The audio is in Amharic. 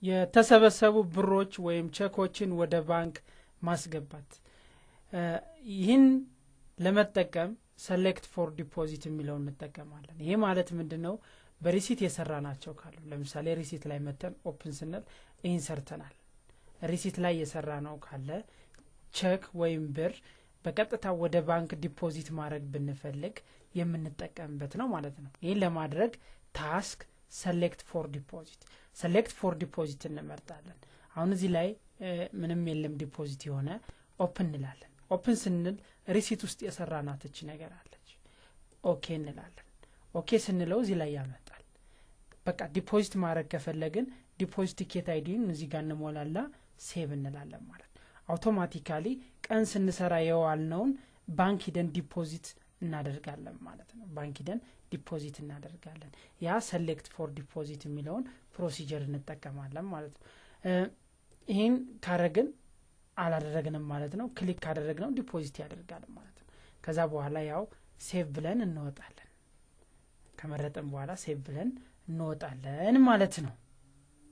የተሰበሰቡ ብሮች ወይም ቼኮችን ወደ ባንክ ማስገባት። ይህን ለመጠቀም select for deposit የሚለውን እንጠቀማለን። ይሄ ማለት ምንድን ነው? በ receipt የሰራናቸው ካሉ፣ ለምሳሌ receipt ላይ መተን open ስንል ይህን ሰርተናል። Receipt ላይ የሰራነው ካለ ቼክ ወይም ብር በቀጥታ ወደ ባንክ deposit ማድረግ ብንፈልግ የምንጠቀምበት ነው ማለት ነው። ይህን ለማድረግ task select for deposit፣ select for deposit እንመርጣለን። አሁን እዚህ ላይ ምንም የለም deposit የሆነ። Open እንላለን። Open ስንል receipt ውስጥ የሰራናት ነገር አለች። Okay እንላለን። Okay ስንለው እዚህ ላይ ያመጣል። በቃ deposit ማድረግ ከፈለግን deposit ticket ID ን እዚህ ጋር እንሞላና save እንላለን ማለት ነው። Automatically ቀን ስንሰራ የዋልነውን ባንክ ሂደን deposit እናደርጋለን ማለት ነው። ባንክ ሂደን deposit እናደርጋለን። ያ select for deposit የሚለውን procedure እንጠቀማለን ማለት ነው። ይህን ካረግን አላደረግንም ማለት ነው። Click ካደረግነው deposit ያደርጋል ማለት ነው። ከዛ በኋላ ያው save ብለን እንወጣለን። ከመረጥን በኋላ save ብለን እንወጣለን ማለት ነው።